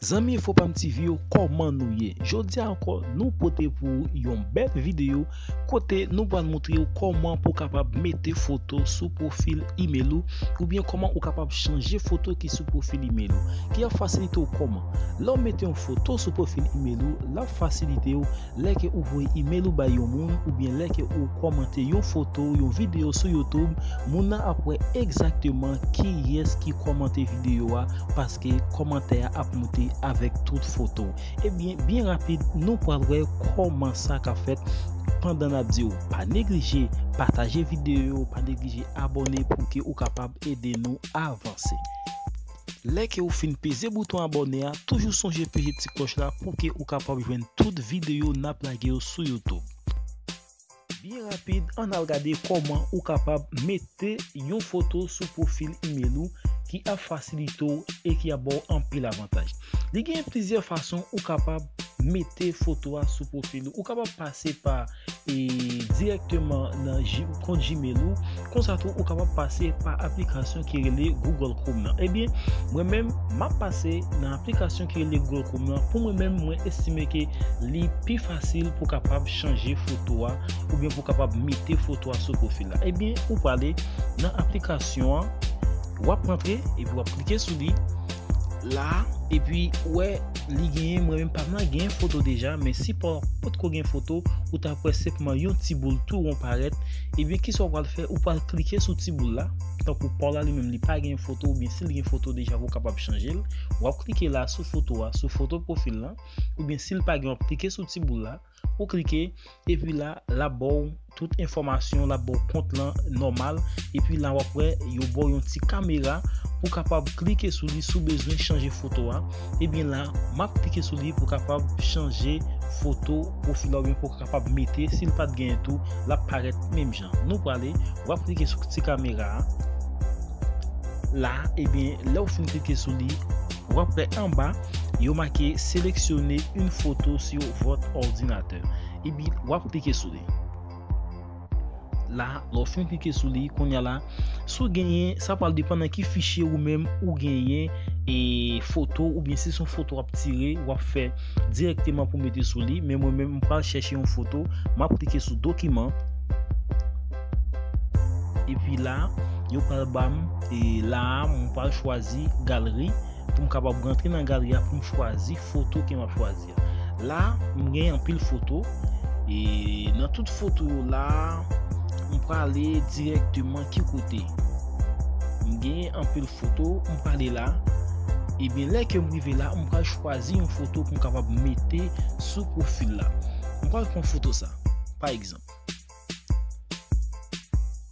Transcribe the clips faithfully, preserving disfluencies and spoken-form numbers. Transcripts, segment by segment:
Zanmi Enfopam T V yo, kòman nou ye? Jodi a ankò, nou pote pou ou yon bèl videyo kote nou pral montre w kòman pou w kapab mete foto sou pwofil email ou, oubyen kòman ou kapab chanje foto ki sou pwofil email ou. Ki ap fasilite w kòman? Lè w mete yon foto sou pwofil email ou, l ap fasilite w lè ke ou voye email ou bay yon moun, oubyen lè ke ou kòmante yon foto, yon videyo sou YouTube, moun nan ap wè egzakteman kiyès ki kòmante videyo a, paske kòmantè a ap moute avèk tout foto. Ebyen, byen rapid, nou pral wè kòman sa ka fèt pandan n ap di w pa neglije pataje videyo yo, pa neglije abòne pou ke ou kapab ede nou avanse. Lè ke ou fin peze bouton abòne a, toujou sonje peze ti klòch la pou ke ou kapab jwenn tout videyo n ap lage yo sou YouTube. Byen rapid, ann al gade kòman ou kapab mete yon foto sou pwofil email ou ki ap fasilite w e ki ap ba w anpil avantaj. Li gen plizyè fason ou kapab mete foto a sou pwofil ou. Ou kapab pase pa e, dirèkteman nan G-, kont Gmail ou. Konsa tou, ou kapab pase pa aplikasyon ki rele Google Chrome nan. Ebyen, mwen menm, m ap pase nan aplikasyon ki rele Google Chrome nan. Pou mwen menm, mwen estime ke li pi fasil pou kapab chanje foto a oubyen pou kapab mete foto a sou pwofil la. Ebyen, ou prale nan aplikasyon an, w ap rantre epi w ap klike sou li. La, epi, wè, li genyen, mwen menm pa m nan genyen foto deja, men si pa w potko gen foto, ou t ap wè senpman yon ti boul tou won parèt, ebyen, kisa w pral fè? Ou pral klike sou ti boul la, tankou pa w la li menm li pa gen foto, oubyen si l gen foto deja, pou w kapab chanje l, w ap klike la sou foto a, sou foto pwofil la, oubyen si l pa gen, w ap klike sou ti boul la, ou klike, epi la, l ap ba w tout enfòmasyon, l ap ba w kont lan nòmal, epi la, w ap wè, yo ba w yon ti kamera pou kapab klike sou li si w bezwen chanje foto a. Ebyen la, m ap klike sou li pou kapab chanje foto pwofil la oubyen pou kapab mete, si l pa t genyen tou, l ap parèt menm jan. Nou prale, w ap klike sou ti kamera a. La, ebyen, lè w fin klike sou li, w ap wè anba, yo make sélectionnez une photo sur votre ordinateur. Epi, w ap klike sou li. La, lè w fin klike sou li, kounye a la, si w genyen, sa pral depann nan ki fichye ou menm ou genyen, e foto, oubyen si se yon foto w ap tire, w ap fè dirèkteman pou mete sou li. Men mwen menm, m pral chèche yon foto, m ap klike sou dokiman. Epi la, yo pral ba m, e la a, m pral chwazi galri pou m kapab rantre nan galri a pou m chwazi foto ke m ap chwazi a. La, m gen anpil foto, e nan tout foto yo la, m prale dirèkteman ki kote. M gen anpil foto, m prale la. Ebyen, lè ke m rive la, m pral chwazi yon foto pou m kapab mete sou pwofil la. M pral pran foto sa, pa egzanp.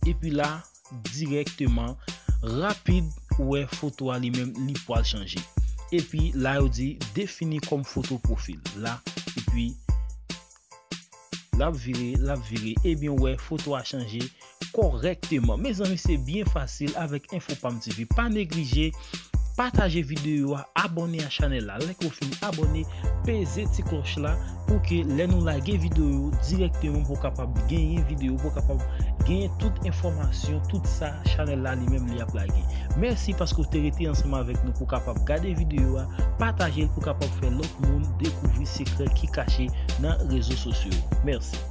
Epi la, dirèkteman, rapid, ou wè foto a li menm, li pral chanje. Epi la, yo di définir comme photo profil. La, epi l ap vire, l ap vire. Ebyen, ou wè foto a chanje kòrèkteman. Mezanmi, se byen fasil avèk Enfopam T V. Pa neglije pataje videyo a, abòne a chanèl la. Lè ke w fin abòne, peze ti klòch la pou ke lè nou lage videyo yo dirèkteman pou w kapab genyen videyo, pou w kapab genyen tout enfòmasyon, tout sa chanèl la li menm li ap lage. Mèsi paske w te rete ansanm avèk nou pou w kapab gade videyo a, pataje l pou w kapab fè lòt moun dekouvri sekrè ki kache nan rezo sosyo yo. Mèsi.